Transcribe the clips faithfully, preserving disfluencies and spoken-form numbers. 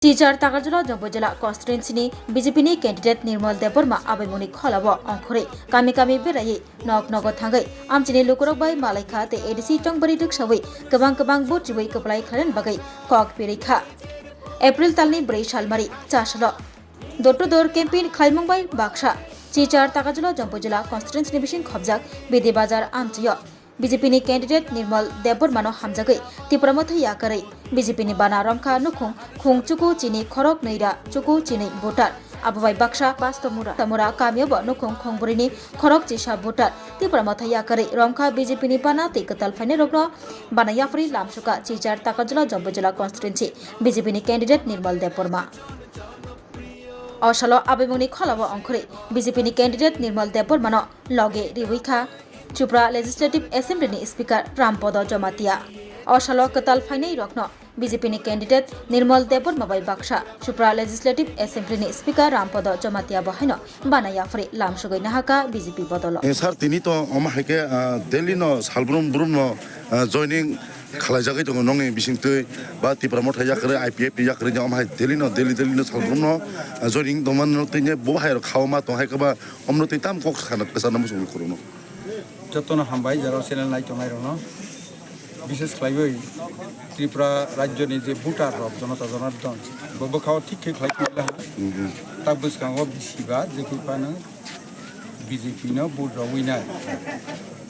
Silchar Takarjala Jompuijala constituency ni B J P ni candidate Nirmal Debbarma abaimungni kholao ongkhorwi kami kami beraiwi nok nogo thangwi amchini lukurok bai malaikha tei A D C chongbari rwksawi kwbang kwbang vote riwi kwplai khlainani bagwi kok pirwi kha. April talni bwrwi salmari chasalo door to door campaign khlaimung bai baksa Silchar Takarjala Jompuijala constituency ni bising khobjak Bidi Bazar amchio B J P ni candidate Nirmal Debbarmano hamjagwi Tipra Motha yakarwi B J P ni bana romkha nukhung khung chuku chini khorok nwi ra chuku chini voter. Abo bai baksa Bastomura, Tomura kamio bo nukhung khungbwrwini khorok chisa voter. Tipra Motha yakarwi romkha B J P ni bana tei kwtal phainairokno bana yapharwi lamsuka Silchar Takarjala Jompuijala constituency B J P ni candidate Nirmal Debbarma. O salo abaimungni kholao ongkhorwi B J P ni candidate Nirmal Debbarmano loge riwi kha Tripura Legislative Assembly ni Speaker Rampodo Jomatia. O salo kwtal phainai rokno B J P ni candidate Nirmal Debbarma bai baksa Tripura Legislative Assembly ni Speaker Rampodo Jomatia bo haino bana yapharwi lamsugwi nahaka B J P bodolo. Eh, sir, tini to omo hai khe, ah, Delhi no salbrum brum no, ah, joining khlaijagwi tongo nokni bisingtwi ba Tipra Motha yakarwi I P F ni yakarwi omo hai Delhi no, Delhi, Delhi no salbrum no, ah, joining tongmani no tini bo hai rok khaoma tong hai khe ba omo no twi tam kok sana kwchana muchung khorokno. Jotono hambai, jara channel nai tongnai rokno. Bishes khlaiwi Tripura rajyoni je voter rok, Jonata Janardhan, bo bwkhao thik khe khlai tonglaha. Mhm. Ta bwskango bisiba je khe phano B J P no vote rogwi nai.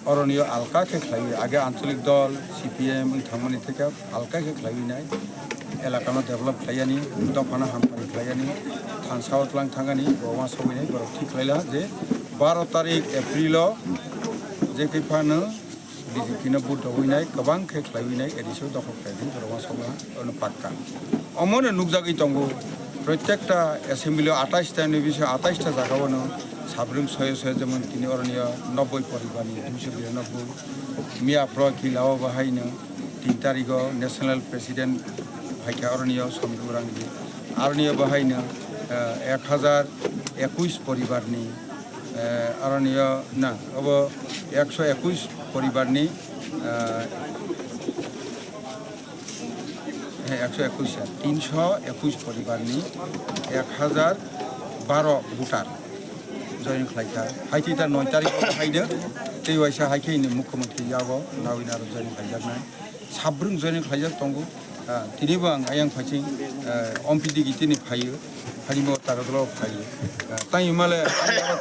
Oroni o alka khe khlaiwi, age ancholik dol, C P M wng thangmani theke alka khe khlaiwi nai. Elakano develop khlaiyani, dophano hamkari khlaiyani, thansa o tlang thangani, bo uansugwi nai, borok thik khlai laha je baro tarik April o je khe phano B J P no vote rogwi nai, kwbang khe khlaiwi nai, A D C o dokhol khlai di, borok uansukma ono pakka. Omono nukjagwi tongo, protekta assembly o atais ta ni bising atais ta jaga o no sabrung soyo soyo, jemon tini oroni o nobboi poribar ni duiso biranobboi, miya phro kila o bo hai no tin tarik o national president phaikha oroni o Somi Urangdi, aroni o bo hai no, eh, ek hazar ekuis poribar ni Eh, aroni o na, obo ekso ekuis poribar ni, eh, eh, ekso ekuis ya, tinso ekuis poribar ni ek hazar baro voter join khlai kha. Hai twi ta noi tarik o hai de, tei waisa hai khe ni mukhyamantri yago nawi naro join khlai jak nai. Sabrung joining khlaijak tongo. Ah, tini bo ang ayang phaiching, ah, om pidi gi tini phaio, phaini bo taga dolo phaio. Ah, tang imale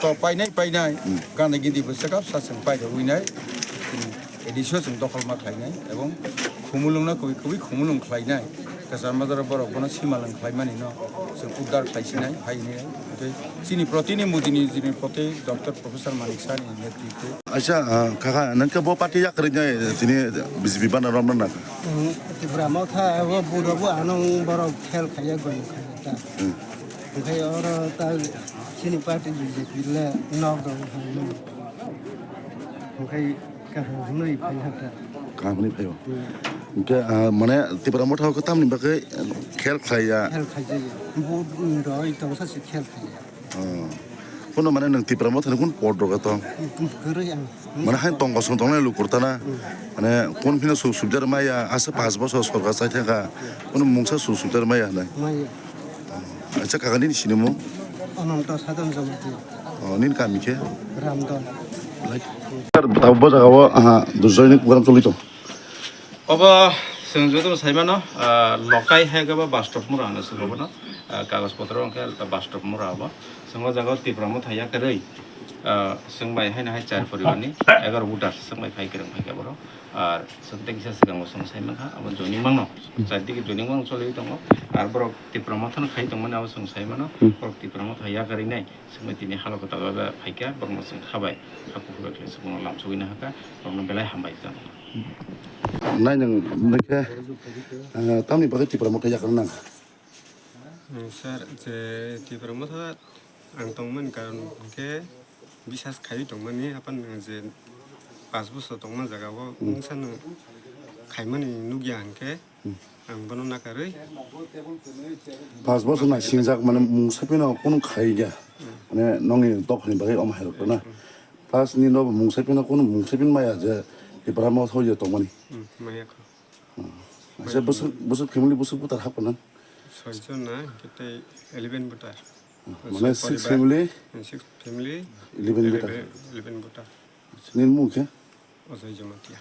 to painai painai, gana gidi bo sekap sa seng pai rogwi nai. Tini A D C o seng dokhol ma khlainai, ebong khumulung no kubui kubui khumulung khlainai. Kasar majaro borok bono simalwng khlaimani no seng uddar khlaisinai, hai hinwi. Tei chini protini mudini chini proti Doctor Professor Manik Saha ni netritwe. Acha, ah, kaka, nang khe bo party yakarwi nai tini B J P bana romna nang. Hmm, Tipra Motha bo budo bo ano borok khel khaiya gom khaiya ta. Hmm. Hwnkhe oro ta chini party B J P le nok dong hai no. Hwnkhe kaham hwnwi phai ha ta. Kaham hwnwi phaio. Hmm. Hwnkhe, ah, mane Tipra Motha o tamni bagwi khel khlaiya. Khel khaijaya. Bo, hmm, doi tongsa se khel khaiya. Oh. Kuno mane nwng Tipra Motha ni kun pod roga to? Kwrwi ang. Mane hain tong kosong tongnai lukur tana. Hmm. Mane kun phino suk subjar maya asa pas bosor sorkar chai thangkha. Kuno mungsa suk subjar maya hinai. Maya. Acha kaka nini sinimung? Ananta Sadhan Jamatia. Oh, nini kami khe? Ramdon. Like. Sir, tabo bo jaga o, aha, dujoi ni program choli tong. Obo chwng jotono sai mano, ah, lokai hai khe bo Bastop Mura hino chwng bono, ah, kagoj potro hwnkhe Bastop Mura obo. Chwng o jaga o Tipra Motha yakarwi, ah, chwng bai haino hai char poribar ni egaroh voter chwng bai phai kwrwng phai khe borok. Ar chwng tei kisa swkango chwng sai mankha, abo joining mangno, char digi joining mang choli tongo. Ar borok Tipra Motha no khai tongmani abo chwng sai mano, borok Tipra Motha yakarwi nai. Swngnai tini halo kwtal o phaikha, borokno chwng khabai, ha kuphur bai khlai chwngno lamsogwi nahakha, borokno belai hambai kha. Nai nwng, nwng khe, eh, tamni bagwi Tipra Motha yakarwi nang? Hmm, sir, je Tipra Motha ang tongmani karon hwnkhe bisas khaiwi tongmani, hapan je pas bosor tongma jaga o, hmm, wngsa no khaimani nukya hwnkhe, Hmm. Ang bono nakarwi. Pas bosor nai singjak, mane mungsa phino kunu khai ya. Hmm. Mane nongni dophani bagwi omo hai rok na. Hmm. Plus nini no mungsa phino kunu mungsa phin maya je Tipra Motha o tongmani. Hmm, maya kho. Hmm. Acha bosor, bosor family bosor butar hap nang. Soijon na, hingke tei eleven voter. Mane six family, six family, eleven voter. Eleven voter. Nini mung khe? Ajay Jamatia.